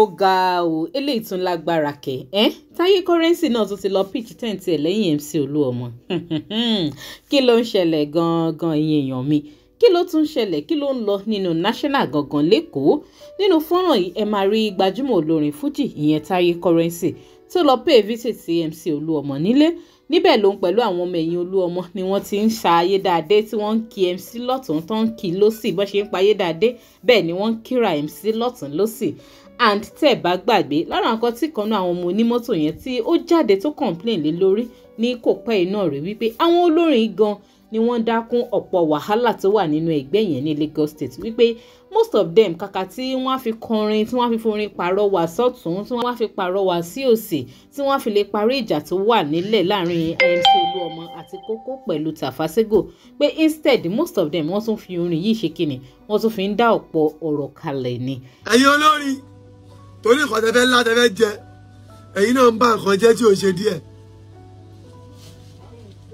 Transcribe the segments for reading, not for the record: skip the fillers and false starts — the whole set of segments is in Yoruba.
Ó ga o, eléyìí tún lágbára kẹ ẹ. Táyé Currency náà tún ti lọ pitch tent ẹ lẹ́yìn MC Olúọmọ. Kí ló ń ṣẹlẹ̀ gangan, ẹ̀yin èèyàn mi? Kí ló tún ṣẹlẹ̀? Kí ló ń lọ nínú National gangan lẹ́kọ̀ọ́? Nínú fọ́nrán yìí, ẹ máa rí gbajúmọ̀ olórin Fuji, ìyẹn Táyé Currency, tó lọ pay visit sí MC Olúọmọ nílé. Níbẹ̀ ló ń pẹ̀lú àwọn ọmọ ẹ̀yìn Olúọmọ ni wọ́n ti ń sa ayédáadé, tí wọ́n ń kí MC lọ́tún, tó ń kí lọ́sì. Bó ṣe ń pa ayédáadé, bẹ́ẹ̀ ni wọ́n ń kíra MC lọ́tún lọ́sì. And tẹ́ ẹ̀ bá gbàgbé, lára nǹkan tí kan náà àwọn ọmọ onímọ́tò yẹn tí ó jáde tó complain lé lórí ní kò pẹ́ iná rẹ̀ wípé àwọn olórin gan ni wọ́n dákún ọ̀pọ̀ wàhálà tó wà nínú ẹgbẹ́ yẹn ní Lagos State, wípé most of them, kàkà tí wọ́n á fi kọrin, tí wọ́n á fi forin pàrọwà sọ́tún, tí wọ́n á fi pàrọwà sí òsì, tí wọ́n á fi lè parí ìjà tó wà nílẹ̀ láàrin MC Olúọmọ àti Kókó pẹ̀lú Tafa Sego, pé instead, most of them, wọ́n tún fi orin yìí ṣe kíni, wọ́n tún fi ń dá ọ̀pọ̀ ọ̀rọ̀ kalẹ̀ ni. Ẹ̀yin olórin, torí nǹkan tẹ́fẹ́ ńlá tẹ́fẹ́ jẹ, ẹ̀yin náà ń bá nǹkan jẹ́ tí ò ṣe díẹ̀.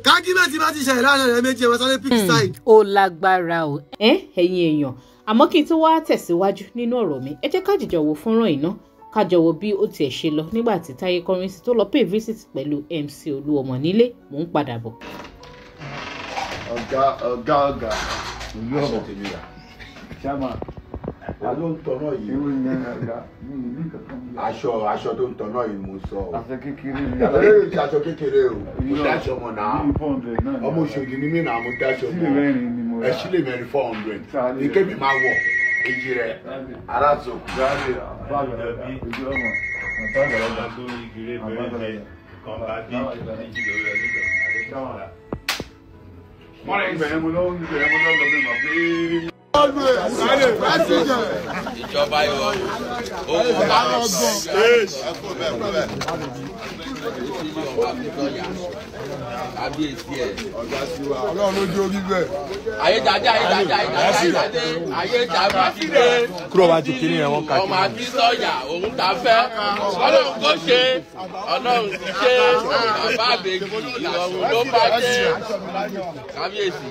Kágímẹ̀tì bá ti ṣẹlẹ̀ láàrin ẹ̀rẹ́ méjì, ẹ̀ máa sáré pick side. Ó lágbára o, ẹ ẹ̀yin èèyàn. Àmọ́ kí n tó wá tẹ̀síwájú nínú ọ̀rọ̀ mi, ẹ jẹ́ ká jìjọ wo fọ́nrán iná, ká jọ wo bí ó tiẹ̀ ṣe lọ nígbà tí Táyé Currency tó lọ pay visit pẹ̀lú MC Olúọmọ nílé. Mò ń padà bọ̀. Ọ̀gá, ọ̀gá, ọ̀gá, aṣọ tèmi rà. Chairman. Ta ló ń tọ̀nà yìí? Irú yẹn, ọ̀gá mi ní kankan bí. Aṣọ tó ń tọ̀nà yìí mo sọ o. Aṣọ kékeré ni. Ee, ti aṣọ kékeré o, mo dáṣọ mọ̀ náà. Bíi 400 náà ni. Ọmọ Òṣòdì ni mí náà, mo dáṣọ Sílè mọ̀. 4 ni mo rà. Ẹ sílè 4, 400. Sáré. Ní kébì máa wọ̀ èjì rẹ̀ aráàzò. Sáré àbá ojú ọmọ àbá àgbàlagbà. Ibẹ̀ yẹn mo lọ́wọ́ lọ bí mà pé. Ìjọba ìwọ owó bá mi kábíyèsí ẹ. Ọlọ́run ló dé orí bẹ́ẹ̀. Ayédáadé, ayédáadé, ayédáadé, ayédáadé ti dé. Kúrò wájú kínní yẹn, wọ́n kà. Ọmọ akínsọ̀yà òun ta fẹ́. Ọlọ́run kò ṣe, Ọlọ́run ti ṣe bàbá àbèjì, ìrọ̀rùn ló bá dé, kábíyèsí.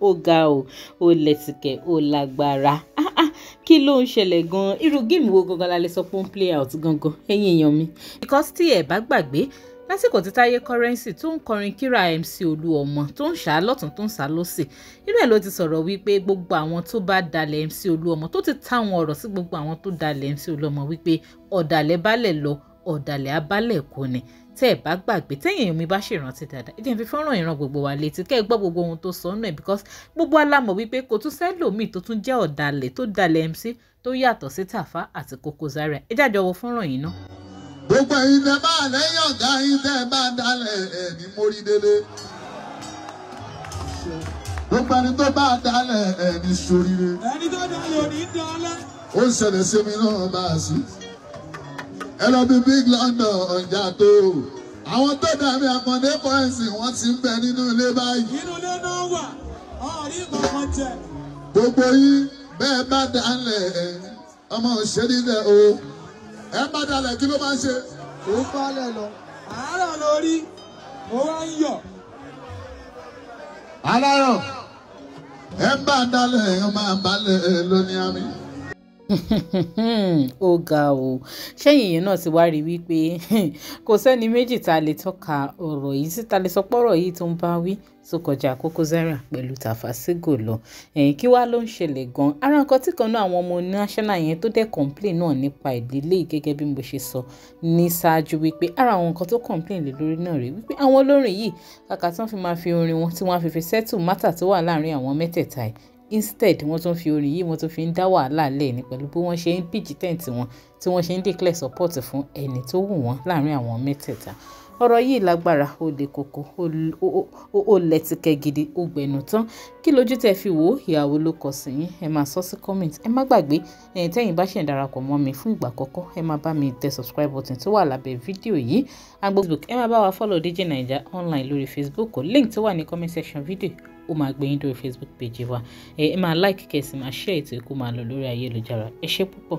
Ó ga o, ó lẹ́tìkẹ̀, ó lágbára. Ah, ah, kí ló ń ṣẹlẹ̀ gan-an? Irú game wo gangan la lè sọ pé ó ń play out gangan, ẹ̀yin èèyàn mi? Because tí ẹ bá gbàgbé, lásìkò tí Táyé Currency tó ń kọrin kíra MC Olúọmọ, tó ń ṣá lọ́tún, tó ń ṣá lọ́sì, inú ẹ̀ ló ti sọ̀rọ̀ wípé gbogbo àwọn tó bá dalẹ̀ MC Olúọmọ, tó ti táwọn ọ̀rọ̀ sí gbogbo àwọn tó dalẹ̀ MC Olúọmọ wípé ọ̀dàlẹ̀ balẹ̀ lọ, ọ̀dàlẹ̀ abálẹ̀ kò ní. Tẹ́ ẹ̀ bá gbàgbé, tẹ́yìn èèyàn mi bá ṣèrántí dáadáa, ẹ jẹ́ n fi fọ́nrán ìran gbogbo wa létí kẹ́ ẹ gbọ́ gbogbo ohun tó sọ nù ẹ̀, because gbogbo wa la mọ̀ wípé kò tún sẹ́lòmíì tó tún jẹ́ ọ̀dàlẹ̀ tó dalẹ̀ MC tó yàtọ̀ sí Tàfá àti Koko Zaria. Ẹ jájọ wo fọ́nrán yìí náà. Gbogbo ẹ̀yin tẹ́ bá lẹ́yìn ọ̀gá yín, tẹ́ bá dalẹ̀ ẹ̀ ní mórí délé. Gbogbo ẹni tó bá dalẹ̀ ẹ̀ ní soríire. Ẹni tó dalẹ̀ ò ní dalẹ̀. Ó ń ṣẹlẹ̀ sí mi náà bá a sí. Ẹ lọ bí Big London ọjà tó. Àwọn tó dàbí Àkàndé Currency, wọ́n ti ń bẹ nínú ilé báyìí. Inú ilé náà wà, ọ̀rí kankan jẹ. Gbogbo yín bẹ́ẹ̀ bá dalẹ̀ ẹ̀, ọmọ òṣèré lẹ̀ o. Ẹ bá dalẹ̀, kí ló máa ń ṣe? Ó balẹ̀ lọ. Àárọ̀ lórí, mo wá ń yọ̀. Alárọ̀ ẹ bá dalẹ̀, ẹ máa balẹ̀ lóní àmì. Ó ga o. Ṣẹ́yìn èèyàn náà ti wá rí wípé kò sẹ́ni méjì tá a lè tọ́ka ọ̀rọ̀ yìí sí, tá a lè sọ pọ́rọ̀ yìí tó ń bá wí tó kọjá Koko Zaria pẹ̀lú Tafa Sego lọ? Ẹ̀yìn, kí wàá ló ń ṣẹlẹ̀ gan? Ara nǹkan tí kan náà àwọn ọmọ national yẹn tó dẹ̀ complain náà nípa ìdílé yìí, gẹ́gẹ́ bí mo ṣe sọ ní ṣáájú wípé ara àwọn nǹkan tó complain lé lórí náà rèé wípé àwọn olórin yìí, kàkà tí wọ́n fi máa fi orin wọn tí wọ́n á fi settle matter tó wà láàrin àwọn mẹ́tẹ̀ẹ̀ta yìí, instead, wọ́n tún fi orin yìí, wọ́n tún fi ń dá wàhálà lẹ̀ ní pẹ̀lú bí wọ́n ṣe ń pitch tent wọn, tí wọ́n ṣe ń declare support fún ẹni tó wù wọ́n láàrin àwọn mẹ́tẹ̀ẹ̀ta. Ọ̀rọ̀ yìí lágbára, ó le koko, ó lẹ́tìkẹ́ gidi, ó gbẹnu tán. Kí lójú tẹ́ fi wò ó? Ìyàwó ló kọ sí yín? Ẹ máa sọ sí comment. Ẹ má gbàgbé, ẹ̀yin tẹ́yin bá ṣe ń darapọ̀ mọ́ mi fún ìgbà àkọ́kọ́, ẹ máa bá mi tẹ subscribe button tó wà lábẹ́ fídíò yìí. Agbó Facebook, ẹ máa bá wa follow DJ Naija Online lórí Facebook. Link tó wà ní comment section fídíò, ó máa gbé yín dórí Facebook page wa. Ẹ máa like, kẹ́ ẹ sì máa share ètò, kó máa lọ lórí ayélujára. Ẹ ṣé púpọ̀.